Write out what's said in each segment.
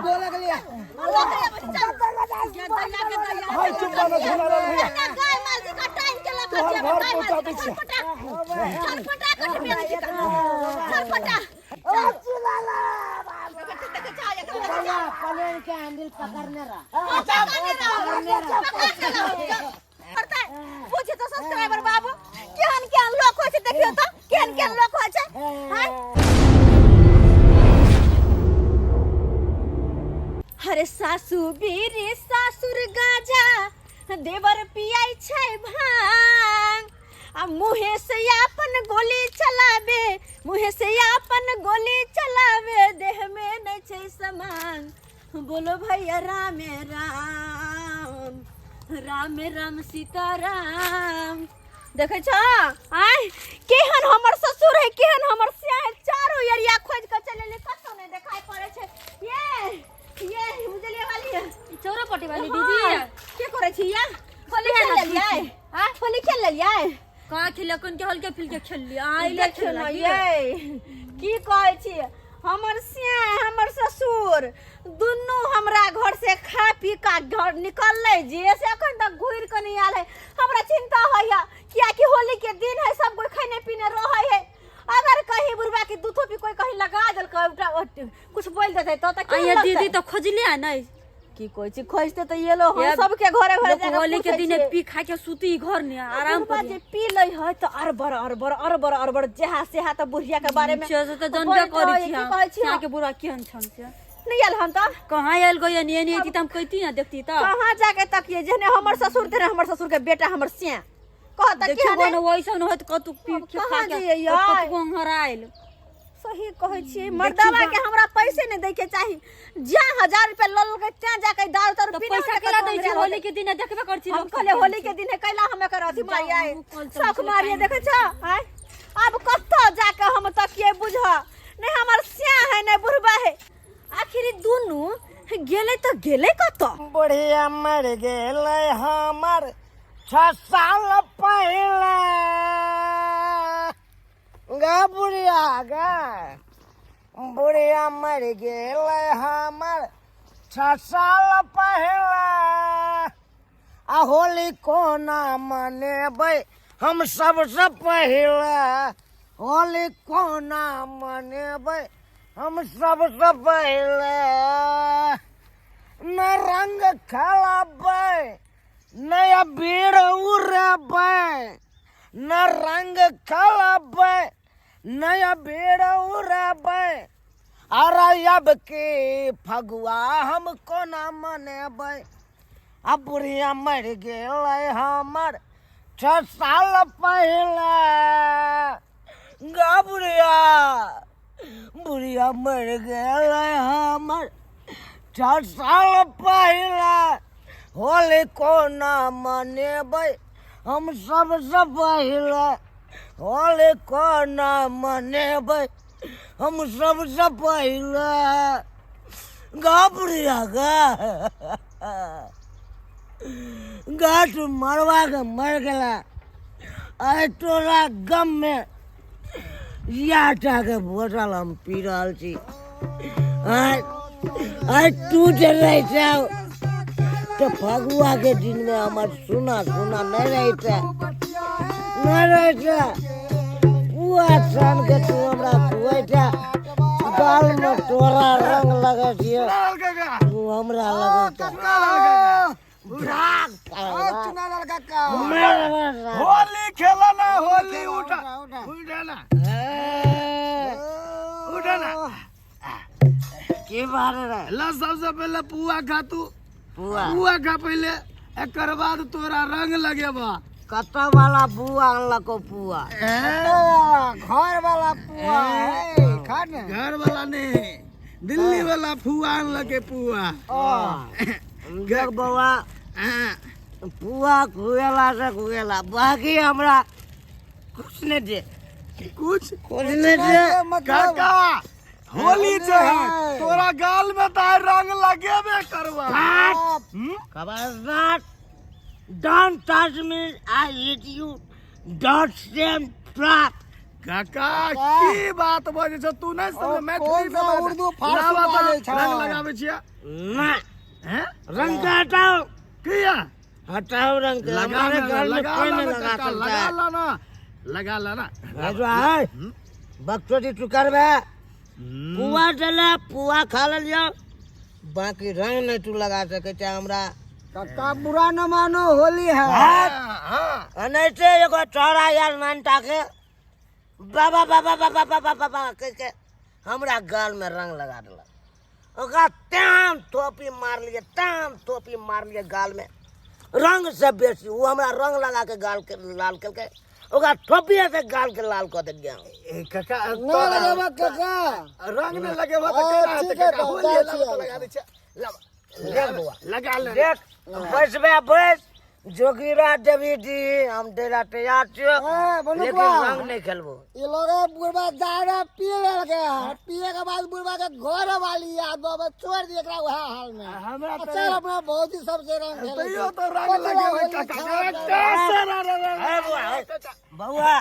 डोलक लिया। हाय चुप बना झूला लाल भैया। गाय माल जी का टाइम के लगा तोहर छियै, घर गाय माल पहुंचा जी दै का छियै। छटपटा छटपटा कटबे नहि छै छटपटा। भैया प्लेन के हैंडल पकड़ने रहा। बुझी तो सब्सक्राइबर बाबू, केहन केहन लोक होइ छै देखियौ तऽ, केहन केहन लोक होइ छै आँय? अरे सासु बीरी सासुर गाजा, देवर पियाई छै भांग, आ मुहे से अपन गोली चलावे, मुहे से अपन गोली चलावे, देह में नहीं छै समान। बोलो भैया रामे राम, राम राम सीता राम। देखै छ आय केहन हमर ससुर है, केहन हमर सिया है। चारो एरिया खोज के चले ले, कतौ नहीं देखाई पड़े छै। ये उजलिया वाली है। चौरा पट्टी वाली। हाँ, दीदी के करै छी या? होली खेल लेलियै? हाँ? होली खेल लेलियै? कहाँ खेलियै? कोन के हल्के फिल्के खेललियै आइले। देखियौ ने ये की कहै छी, हमर सिया हमर ससुर दुनू हमरा घर से खा पी का घर निकललै जे से अखन तक घुरि कऽ नहि आयल है। हमरा चिंता होइया, कियाकि होली के दिन है, सब कोई खैने पीने रहै है। अगर कहीं बुढ़बा के दूधो पी कोई कहीं लगा देलकै, कुछ बोल देतै तऽ केहन आइए लगतै? दीदी तऽ खोजलियै नहि। की कहै छी, खोजते तऽ एलो हम ये सबके घरे घरे लोक जाके होली के पूछै दिन छियै। पी खा के सुती घर ने आराम बुढ़बा करी। जे पी लै है तऽ अरबर अरबर अरबर अरबर जेहा सेहा तऽ बुढ़िया के बारे में से तऽ जानबे बोलैत करै रहै, छी की हम। कहै छी? अहाँके बुढ़ा केहन छन से नहि आयल हन तऽ कहाँ आयल गई? नहीं नहीं तऽ हम कहती ना, देखती तऽ। कहाँ जाके तकिए? जेहने हमर ससुर तेहने हमर ससुर के बेटा हमर सिया कहता। देखियौ केहन है? ने वैसन होत कतु पी अब के खा कहाँ के जइयै यार? कतु हरायल। सही कहै छियै, मर्दावा के हमरा पैसे नहि दै के चाही। जा 1000 रुपया लऽ लेलकै तें जाके दारू तारू तऽ पीने पैसा होतै, केला कतौ दै छी? अंधेरा होली होतै। के दिन देखबे करै छी हम लोक सब कहले केहन होली छै। के दिन है, कैला हम एकर अथी मारियै? हमहूँ कल चलै शौक छलै मारियै। पानि। देखै छ आँय, आब कतऽ जाके हम तकियै बुझ? नहि हमर सिया है, नहि बुढ़बा है। आखिर ई दुनू गेलै तऽ गेलै कतऽ? बुढ़िया मर गेलै हमर 6 साल पहिले गा। बुढ़िया गा, बुढ़िया मर गेलै हमर 6 साल पहिले, आ होली कोना मनेबै हम सबसँ पहिले? होली कोना मनेबै हम सबसँ पहिले? न रंग खेलबै, न अबीर उड़ेबै, न रंग खेलबै, न अबीर उड़ेबै। अरे अब के फगुआ हम कोना मनेबै? आ बुढ़िया मरि गेलै हमर 6 साल पहिले गा। बुढ़िया, बुढ़िया मरि गेलै हमर 6 साल पहिले, होली कोना मनेबै हम सबसँ पहिले? होली कोना मनेबै हम सबसँ पहिले गा? बुढ़िया गा, गाछ मरवा के मर गेला। आइ तोरा गम में इएह टाके बोतल हम पी रहल छी। आइ आइ तू जे रहै छै तऽ फगुआ के दिन में हमर सुना सुना नहि रहै छै, नहि रहै छै। पुआ छान के तू हमरा खुआइ छै, गाल में तोरा रंग लगै छियै, तू हमरा लगै छै। भाग। होली खेला ना, होली। उठा, उठा ना, उठा ना। की बात रे? ला, सबसे पहले पुआ खा तू। पुआ? पुआ खा पहले, एकर बाद तोरा रंग लगेबा। कतऽ वाला बुआ अनलको पुआ? घर वाला पुआ है, खा ने। घर वाला नहीं, दिल्ली वाला फुआ अनलके पुआ। देख बौआ, हाँ, पुआ खुएला से खुएला, बाकी हमरा कुछ नहीं दे। कुछ कुछ नहीं दे। काका, होली जे है, तोरा गाल में तो रंग लगेबे करबा। खबरदार, don't touch me, I hit you, don't same trap. काका की बात बजै छ तू नहि समझ ओ, मैथिली कोन सा मे उर्दू फारसी लाबा तऽ बाजै छौ? रंग लगाबै छियै ना हैं रंग के हटाओ किया हटाओ रंग के लगा हमारे ना, घर में लगा कोई ला नहीं ना लगा काका, सकता लगा है ला ना लगा ला ना राजू आय बकचोदी तू करबे पुआ देले पुआ खा लेलियो बाकी रंग नहीं तू लगा सके छै हमरा काका बुरा न मानो होली है हाँ एनाहिते एगो चौड़ा यार नानटा के बाबा बाबा बाबा बाबा बाबा कहि के हमरा गाल में रंग लगा देलक ओकरा ताम थोपी मारलियै ताम थोपी मारलियै गाल में रंग से बेसी ओ हमरा रंग लगा के गाल के लाल केलकै ओकरा थोपिए से गाल के लाल कऽ देलियै हम। ए काका न लगेबा काका रंग नहि लगेबा तऽ हाँ, केना हेतै ठीक है काका तऽ, होली जाइ है, लाबा छियै। तऽ लगा दै छियै लाबा देख बौआ लगा ले देख बैसबे बैस जोगीरा देवी जी हम डेरा तैयार छियो ए, बनुकवा। लेकिन रंग नहीं खेलबो ये लोग बुढ़वा दारू पी लेलकै है पिए के बाद बुढ़वा के घर वाली याद आवे छोड़ दिए एकरा वएह हाल में हमरा आ चल अपना भौजी सबसे रंग खेले तैयो तो रंग लगेबै काका कैसे रे रे रे ए बौआ ए, बौआ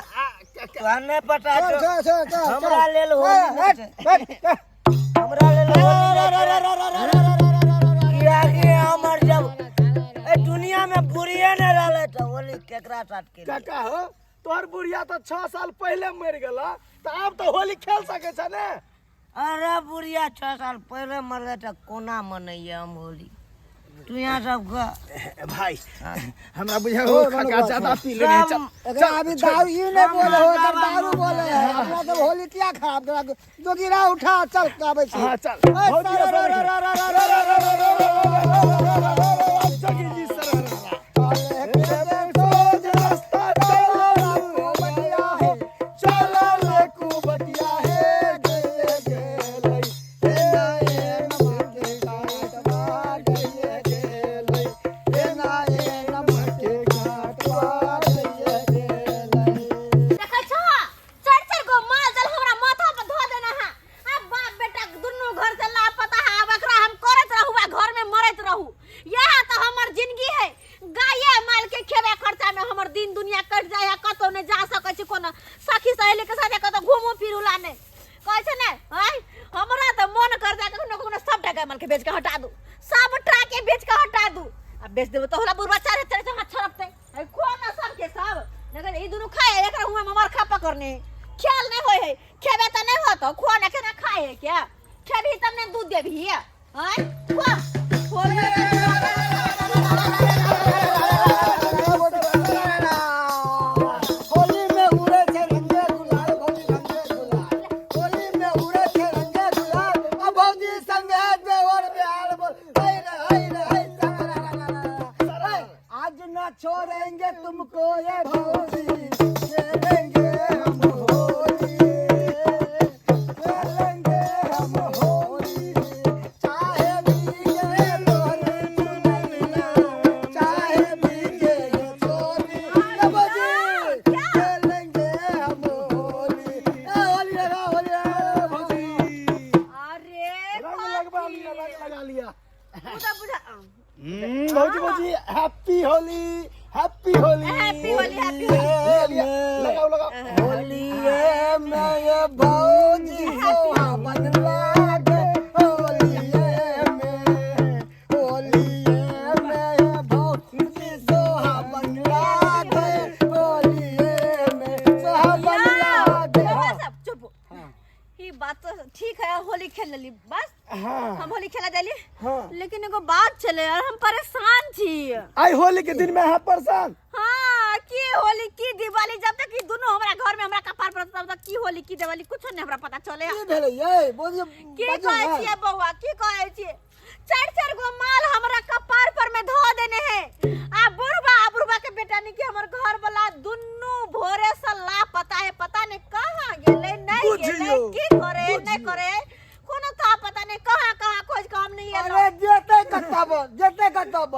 तोरा नहीं पता चल छौ चल चल चल हमरा लेल होली नहि छै। हमरा लेल होली नहि छै। कियाकि हमर जब ए दुनिया में बुढ़िए नहीं रहले तऽ होली केकरा साथ खेलियै? काका हो तोहर बुढ़िया तऽ 6 साल पहिले मरि गेला तऽ आब तऽ होली खेल सकै छ ने अरे बुढ़िया 6 साल पहिले मरले तऽ कोना मनैयै हम होली तू यहाँ सबके भाई हमरा बुझाय हो काका ज्यादा पी लेने चल एकरा अभी दारू ई नहीं बोले हो एकर दारू बोले है अपना सब होली किया खराब करा जोगिरा उठा चल आबै छी हाँ चल ए, भौजी सर, सर रे, रे, रे, रे, रे, रे, रे, रे, रे, रे, रे, जोगी जी सर रे, सोज रास्ता चल बतिया है चल ले कुबतिया हे गए गेलै हे नाये नमके काटवा गए गेलै हे नाये नमके काटवा गए गेलै देखै छह चारि चारि गो माल जाल हमरा माथा पर धो देना है आ बाप बेटा दुनू घर से लापता है आब एकरा हम करैत रहू आ घर में मरैत रहू यह तो हमर जिंदगी है गाये माल के खेबे खर्चा में हमर दिन दुनिया कटि जाय है कतौ नहि जा सकै छी कोनो सखी सहेली के साथे कतौ घूमू फिरू ला नहि कहै छै ने आँय हमरा तऽ मन कर जाय कखनो कखनो सबटा गाय माल के बेच के हटा दू सबटा के बेच के हटा दू आ बेच देबो तऽ होला बुढ़बा चारे चारे से हाथ छड़पतै अरे खो ना सबके सब लेकिन ई दुनू खाए एकरा हुए ममर खा पकड़ने ख्याल नहीं होय है खेबे त नहीं होतो खो ना केना खाए है क्या खेबही तब ने दूध देबही आय खो खो होली में उड़े छै रंगे गुलाल भौजी रंगे गुलाल होली में उड़े छै रंगे गुलाल आ भौजी संगे देवर बिहार बोल हाय रे हाय रे हाय रा रा रा रा रा रा। आज ना छोड़ेंगे तुमको ये भौजी खेलेंगे हम होली खेलेंगे हम होली चाहे भीगे तोहर चुनरिया चाहे भीगे ये चोली ये भौजी खेलेंगे हम होली ए होली रे होली रे भौजी अरे रंग लगवा लिया रंग लगा लिया बुझा बुझा भौजी भौजी happy Holi happy Holi happy Holi happy Holi लिया, लगाओ लगाओ होलिये में ये भौजी सोहावन लागे होलिये में होलिये में ये भौजी सोहावन लागे होलिये में सोहावन लागे बउआ सब चुप ई बात तो ठीक है होली खेल लेली बस हाँ हम होली खेला जाली हाँ। लेकिन एगो बात छले यार हम परेशान छी आई होली के दिन में अहाँ परेशान हाँ की होली की दिवाली जब तक ई दुनू हमरा घर में हमरा कपार पर तब तक की होली की दिवाली कुछो नहीं हमरा पता चले की भेलै ये बोलिए की बाजू कहै ना। छियै बौआ की कहै छियै चारि चारि गो माल हमरा कपार पर में धो देने है आ बुढ़बा आ बुढ़बा के बेटा ने कि हमर घर वाला दुनू भोरे से लापता है पता नहीं कहाँ गेलै नहीं गेलै बुझियौ, की करे नहीं करे कोनो था पता नहीं कहाँ कहाँ खोज के हम नहीं एलहुँ अरे जेतै कतब जेतै कतब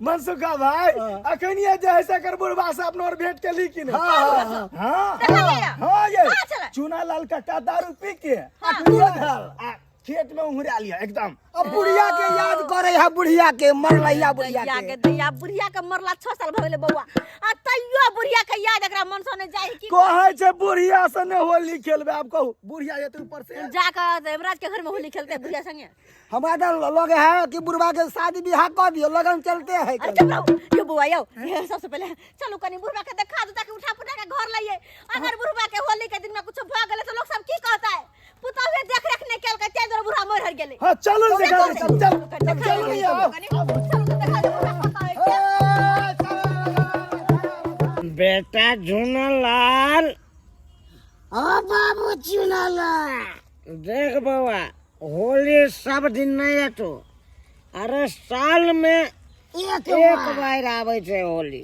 मनसुखा भाई अखन ये जे है से कर बुढ़बा से अपनो और भेंट केली कि नहीं हाँ, हाँ देखलियै? हाँ ये कहाँ छलै? चूना लाल काका दारू पी के हाँ। तुरंत आ खेत में उंगरा लिया एकदम। अब बुढ़िया के याद करे है, बुढ़िया के मरलैया बुढ़िया दैया के। के दैया, बुढ़िया के मरला 6 साल भऽ गेलै बौआ, आ तैयो बुढ़िया के याद एकरा मन से नहि जाइ की। कहै छै बुढ़िया से ने होली खेलबै, आब कहू बुढ़िया जेतै ऊपर से जा कऽ यमराज के घर में होली खेलते बुढ़िया संगे। हमरा तो लगे है कि बुढ़वा के शादी बियाह कर दियो, लगन चलते है। अरे चुप रहो यो बौआ, यो ये सबसे पहले चलू कनी बुढ़वा के देखा दू ताकि उठा पुटा के घर लाइए। अगर बुढ़वा के होली के दिन में कुछ भऽ गेलै तऽ लोग सब की कहतै, पुतहुए देख रेख नहि केलकै ताहि दुआरे बुढ़ा मरि हरि गेलै। हाँ चलू ने देखा दे, चल चल देखा चलू दे, ने आओ। कनी चलू तऽ देखा दे बुढ़वा कतऽ है। बेटा झुनलाल, ओ बाबू चुनलाल, देख बौआ होली सब दिन नहीं एतो, अरे साल में एक बार आबै छै होली।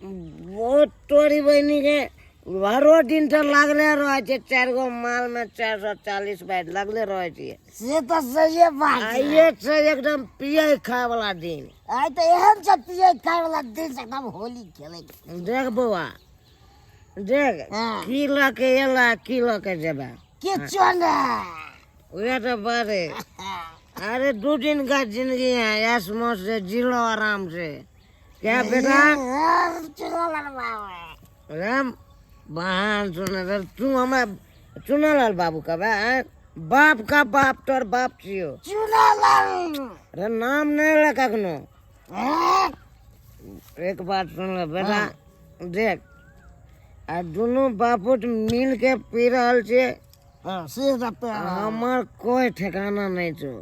बहुत तोरी बहिनी के भरो दिन तऽ लागले रहै छै, 4 गो माल में 440 बार लगले रहै छै। से तऽ सहिए बात छै। आइए छै एकदम पियै खाय वाला दिन। आइ तऽ एहन छै पियै खाय वाला दिन से एकदम होली खेलै के। देख बौआ देख, हाँ। की लऽ के एला की लऽ के जेबा, किछो नहि। वएह तो बात है। अरे 2 दिन का जिंदगी है, ऐश मौज से जी लो आराम से। क्या बेटा राम बहान सुन, तू हमें चुनालाल बाबू का बा, बाप का बाप तोर बाप छियो चुनालाल। अरे नाम नहीं ले कखनो। एक बात सुन ले बेटा, देख आ दुनू बापुत मिल के पी रहल छे। हाँ, से तऽ हमर कोई ठिकाना नहीं छो,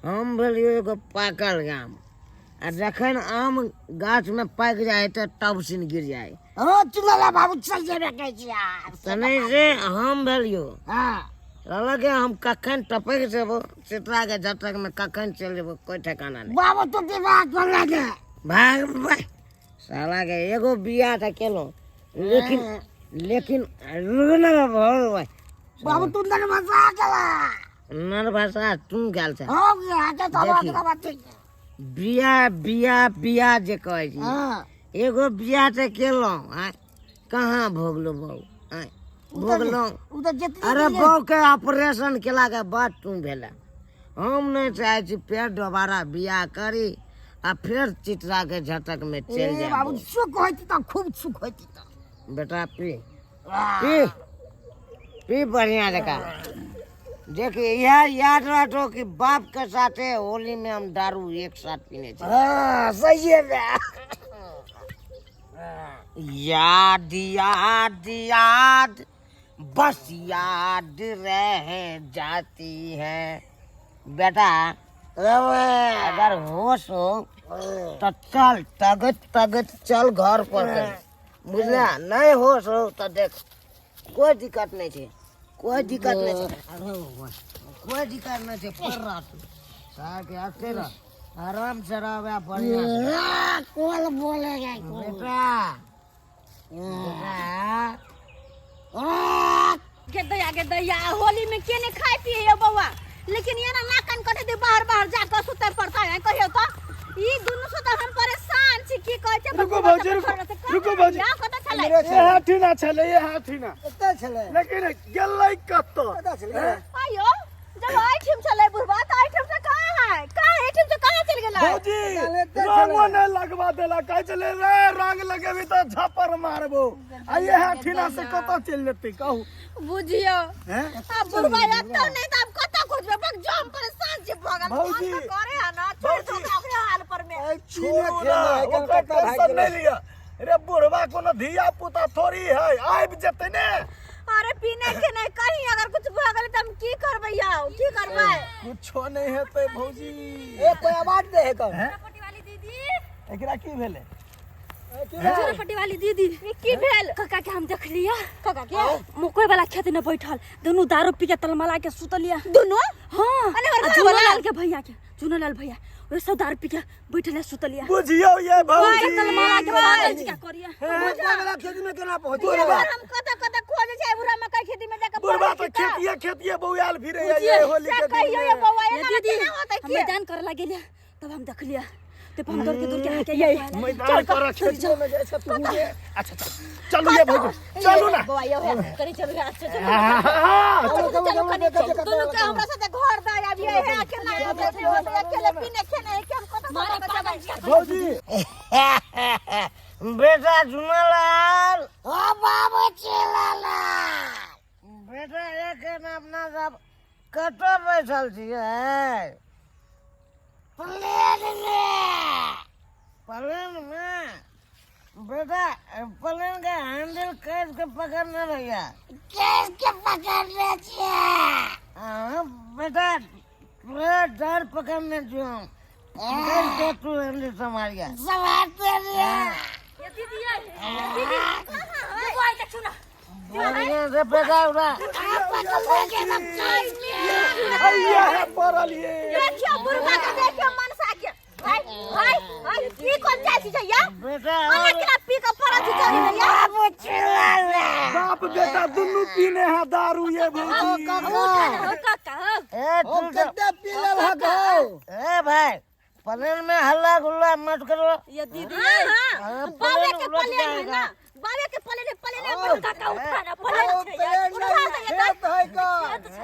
हम भेलियो एगो पाकल गाम, आ जखन आम गाछ में पाकि जाए तऽ तब सिन गिर जाए। ओ चुनालाल बाबू चल जेबे कहै छी आब। तऽ नहीं से हम भेलियो। हाँ। कहलक हम कखन टपकि जेबो चित्रा के झटक में, कखन चलि जेबो कोई ठिकाना नहीं। बाबू तू दिमाग पर लगे। भाग भाग साला के एगो बियाह तऽ केलहुँ, लेकिन लेकिन रुक ना भाई। बाबू तू नर्वसा गेला। नर्वसा तू गेल छ। हो गया के तो देखी। बात बात ठीक। बियाह बियाह बियाह जे कहै छी, हाँ। एगो बियाह तऽ केलहुँ, आँय कहाँ भोगलहुँ बौ, आँय भोगलहुँ। उ तऽ जितनी अरे बौ के ऑपरेशन केला के बाद तू भेला। हम नहीं चाहे छी फेर दोबारा बियाह करी आ फेर चित्रा के झटक में चलि ए बाबू जाय। सुख होइत तऽ खूब सुख होइत तऽ। बेटा पी पी पी बढ़िया जका। देख यह याद रखो कि बाप के साथे होली में हम दारू एक साथ पीने थे। हाँ सही है बे। याद याद याद बस याद रह जाती है। बेटा अगर होश हो तो चल तगत तगत चल घर पर, बुझला? नहीं होश हो तो देख कोई दिक्कत नहीं है, कोई दिक्कत नहीं है, कोई दिक्कत नहीं है। पर रह तू साके आते रह, आराम से रह बढ़िया से। कौन बोलेगा बेटा बेटा गे दैया गे दैया, होली में के नहीं खाए पिए यो बौआ, लेकिन ये ना नाकन कटे दे बाहर बाहर जाकर सुते पड़ता है। कहियो तो ई दुनू से तो हम परेशान छी, की कहै छै। रुको भौजी, रुको, रुको भौजी। या कत छलै? ये हाथी ना छलै, ये हाथी ना एतऽ छलै, लेकिन गेलै कतऽ? कतऽ छलै? आयो जब एहिठाम छलै बुढ़बा तऽ एहिठाम से कहाँ है, कहाँ एहिठाम से कहाँ चलि गेलै? भौजी रंगो नहीं लगवा देला, कहै छलै रे रंग लगेबी तऽ झापर मारबो, आ ये हाथी ना से कतऽ चलि जेतै कहू? बुझियो हैं? आ बुढ़बा एतौ नहि तऽ आब कतऽ खोजबै? बक जो हम परेशान छी भऽ गेल। भौजी, फोन तऽ करे है ना, छोड़ि दो ओकरे हाल पर में। छोड़ू ना, ओकर टेंशन नहीं लिअ। रे बुढ़वा कोनो धिया पुता थोड़ी है, आबि जेतै ने। अरे पीने के नहीं, कहीं अगर कुछ भऽ गेलै तऽ हम की करबै यौ, की करबै? कुछो नहीं हेतै भौजी। ए कोई आवाज दे है कब? पट्टी वाली दीदी, एकरा की भेलै? पट्टी वाली दीदी ई की भेल? काका के हम देख लिया। काका के मकई वाला खेत में बैठल दोनों दारू पी के तलमला के सुतलिया दुनू। हाँ अरे हमर आ घर वाला? चुनालाल के भैया के, चुनालाल भैया वे सब दारू पी के बैठल है सुतलिया। बुझियौ ये भौजी, तलमला के पागल जी का करिया। मकई वाला खेत में केना पहुँच? बुढ़वा हम कतऽ कतऽ खोजै छै बुढ़ा मकई खेती में जाके। बुढ़वा तऽ खेतिये खेतिये बौआल फिरे ये होली के दिन कहियो में। ये बौआ ये एना दीदी केना होतै? हम की मैदान करे लगे लिया तब हम देख लिया ते हम दौड़ के आके ये मैदान कर खेत में जाइ छै तू ये। अच्छा चल चलू ये भौजी चलू ना। बौआ यो है कनी चलू अच्छा चलू। हाँ, चलू चलू कनी दुनू के हमरा साथे घर दा आबी है अकेला अकेले पीने खेने है कि हम कत मारा पागल छिया। भौजी बेटा झुनालाल, ओ बाबू चिलाला, बेटा एखन अपना सब कतऽ बैसल छियै? प्लेन में। प्लेन में? बेटा प्लेन के हैंडल कस के पकड़ने रहिया। कैस के पकड़ने छियै? हाँ बेटा तोरा डर पकड़ने छियौ हम। कस के तू हैंडल संभालिया। संभालते रहिए। ये दीदी ये दीदी देखो आई देखो ना बढ़िया से बेटा उड़ा। पकड़ के सब कैस के। हैया है पड़ल ये। देखियो बुढ़वा के देखियो मनसा के। हाय हाय हाय ई कोन चाची छै या? बेटा ओना केना पी के पड़ल छै चली ने या? बाबू चिल्लाला। बाप बेटा दुनू पीने है दारू ये भौजी। काका हो काका हो। ए ओ तू तो कते पी लेलहक हौ? ए भाई प्लेन में हल्ला गुल्ला मत करो। ये दीदी हां हां अरे बाबे प्लेन के उलट प्लेन है जाएगा। ना, बाबे के प्लेन है, प्लेन है। ओ, काका उठा ना ओ प्लेन छै यार। प्लेन उठा नहीं, दे ये खेत है का।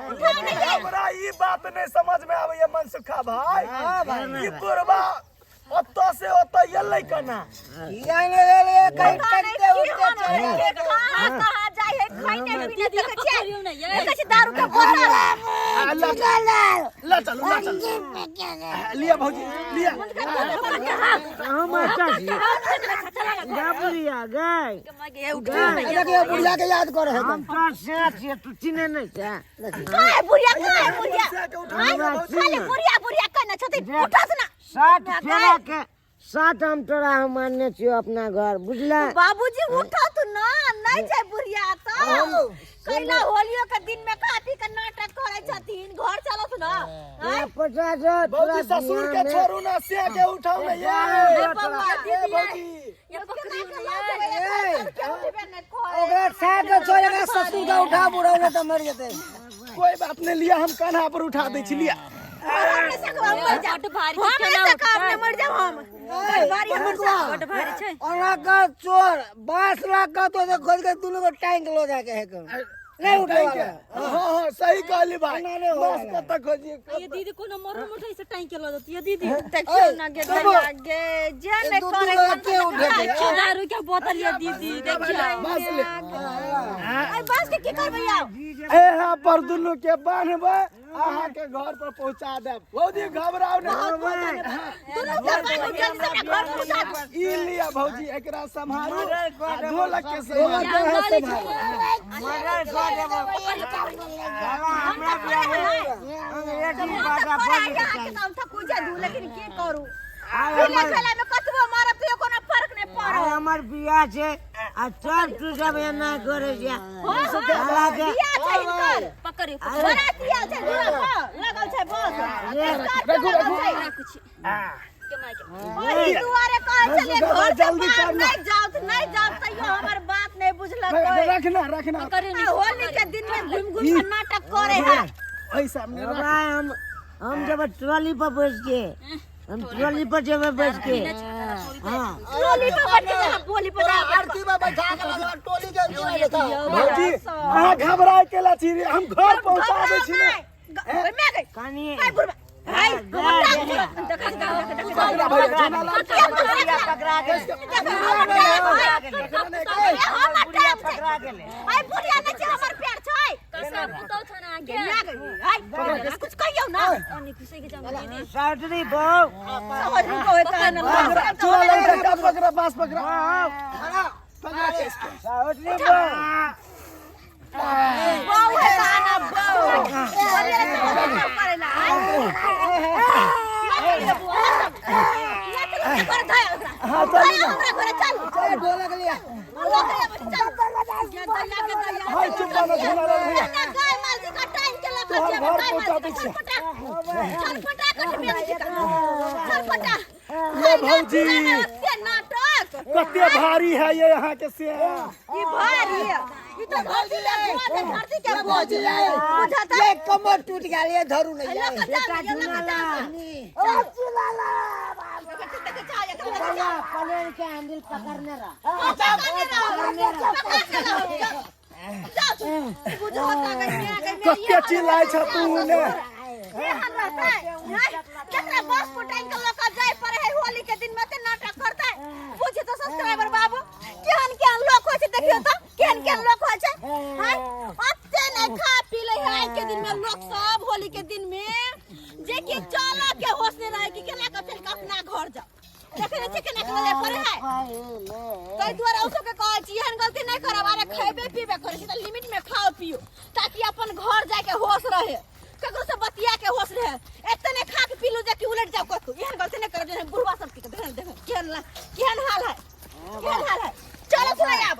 उठा दे ये। हमरा ई बात नहीं समझ में आबैया मनसुखा भाई, हाँ भाई। ई बुढ़वा ओतऽ से ओतऽ एलै केना? किया ने एलै? कहीं पता नहीं टकते की उठते होन चलि है, गेल। कहाँ कहाँ जाइ है खैने पीने दीदी देखै छियै? पकड़ियौ ना ये। देखै छियै दारू के बोतल। आ, ला ला चलू ला चलू लिया भौजी लिया। हम अच्छा छी बाबूरिया गए। देखियो बुढ़िया के याद करे है। हम तो से छियै, तू चिन्है नहि छै। काहे बुढ़िया, काहे बुढ़िया? से के उठा आँय, लिया भौजी। खाली बुढ़िया बुढ़िया कहने छथिन, उठस ना। सात फेरा के सात हम तोरा हम मानने छियौ अपना घर, बुझले? बाबूजी उठत ना, नहीं छै बुढ़िया तो कैला होलियो के दिन में खा पी के नाटक करे छथिन, घर चलत ना। तोरा पता छौ तोरा भौजी ससुर के बियाह में छोड़ू ना से के उठाऊ ना ये। ए बौआ, ए भौजी ये पकड़ियौ ना ये ओकरा छा के छोड़ एकरा ससुर के उठा बुढ़ाउ तऽ मरि जेतै। कोई बात नहीं लिया, हम कान्हा पर उठा दै छी लिया। बड भारी हम छै नहि केना सकब, नहि मरि जाब हम। बड भारी हमर साथ। बड भारी छै। ओना का चोर बांस लाख का तो खोज के दुनू को टांग लो जाके है कर नहीं उठे वाला। हाँ हाँ सही कहली भाई, ना, नहीं बस होगा। कतऽ खोजिए। ये दीदी कोनो मरो मोटै से टांग के ल जत ये दीदी। देखियौ ना गे दया गे, जे नहि दू करे दू गोरा के उठे के? देखियौ दारू के बोतल ये दीदी देखियौ। बस ले अइ बाँस के की करबै आब? एहा पर दुनू के बान्हबै, अहाँ के घर पर पहुंचा देब। भौजी घबराउ ना, दुनू के बान्हू जल्दी से हमरा घर पहुंचा दू। ई लिया भौजी एकरा सम्हारू आ ढोलक के ढोलक सम्हारू। के है सम्हारू। मर्डर कऽ देबौ साला, हमरा बियाह में अंग्रेजी भाषा पढ़ाई बजै अहाँके तऽ हम थकू जाइ दू, लेकिन की करू? आइ पीले हमर खेला में कतबो मारब तैयो कोनो फर्क नहि आइ पड़त। हमर बियाह छै आ तब तू सब एना करै छै। हाँ, हाँ, साला के बियाह छै हिनकर। पकड़ियौ बराती आयल छै, दूरा पर लगल छै बस। स्कॉर्पियो लगल छै। राखू छी के माय के। ओहि दुआरे कहै छलियै घर से जल्दी बाहर करना। नहि जाउ तऽ नहि जाउ, तैयो हमर बात नहि बुझलक कोइ। रखना रखना। पकड़ियौ आ होली के दिन में घुमि घुमि के नाटक करे है। ओहि सामने रख। भाई हम जब ट्रॉली पर बैठ के, हम ट्रॉली पर जेबै बैठ के, हाँ ट्रॉली पर बैठ के जहाँ बोली पर जा। आरती में बैठा के लगवा टोली के अंदर देखा। भौजी अहाँ घबराय केला छी रे, हम घर पहुंचा दै छी ने। मैं गई कनी हाय बुढ़बा हाय हमर टांग छोड़। देखा देखा देखा। पकड़ा भैया झुना लाल। बुढ़िया पकड़ा गेलै, हमर बुढ़िया टांग छै। पकड़ा गेलै। हाय बुढ़िया नहि छै, हमर पैर छै। कसम पुतौ छ ना के गे हाय कुछ कहियौ ना। ओनी घुसै के जाम दीदी। साउटरी बहू समझ में कोई कहना ना। चुना लाल का पकड़ा, बांस पकड़ा पकड़ा के इसको। साउटरी बहू बहु है कहना बहु। बोलिए तो करेला। हाँ चलू ना। हमरा घरे चल। ढोलक लिया। हाय चुप बनो झुना लाल भैया। गाय माल जी का टाइम के लगा तोहर घर पहुंचा दै छी। छटपटा कट मेरे जी का छटपटा। ले भौजी से नाटक कते भारी है ये यहाँ के से। ई भारी है, ई तो धरती के बोझ है, धरती के बोझ बुझाता। ये कमर टूट गया, ये धरू नहीं लगा है। जा, ये लगा जा। के चाह एकरा लगे चाह पलेन के हैंडल पकड़ने रहा। पकड़ने रहो, पकड़ के रहो, जाओ। जाओ तू। बुझो होता गई मैं गई मैं। कते चिल्लाइ छ तू ने? एहन रहतै हैं? जकरा बस पर टांग के लऽ के जाय पड़े है होली के दिन में ते नाटक करतै। बुझी तो सब्सक्राइबर बाबू, केहन केहन लोक होइ छै, देखियौ तऽ केहन केहन लोक होइ छै हैं? ओते नहि खा पी लै है आइ के दिन में लोक सब होली के दिन में, जे कि चलऽ के होश नहि रहै कि केना कऽ चलि कऽ अपना घर जाउ। देखै नहि छै केना कऽ जाय पड़े है। ताहि दुआरे ओ सबके कहै छी एहन गलती नहि करब। अरे खैबे पीबे करै छी तऽ लिमिट में खाओ पियो, ताकि अपन घर जाय के होश रहे, ककरो से बतिया के होश रहे। एते नहि खा के पीलू जे कि उलट जाओ कतौ। एहन गलती नहि करब जे बुढ़वा सब के देखो देखो केहन केहन हाल है, केहन हाल है। चलो सुनाई आब।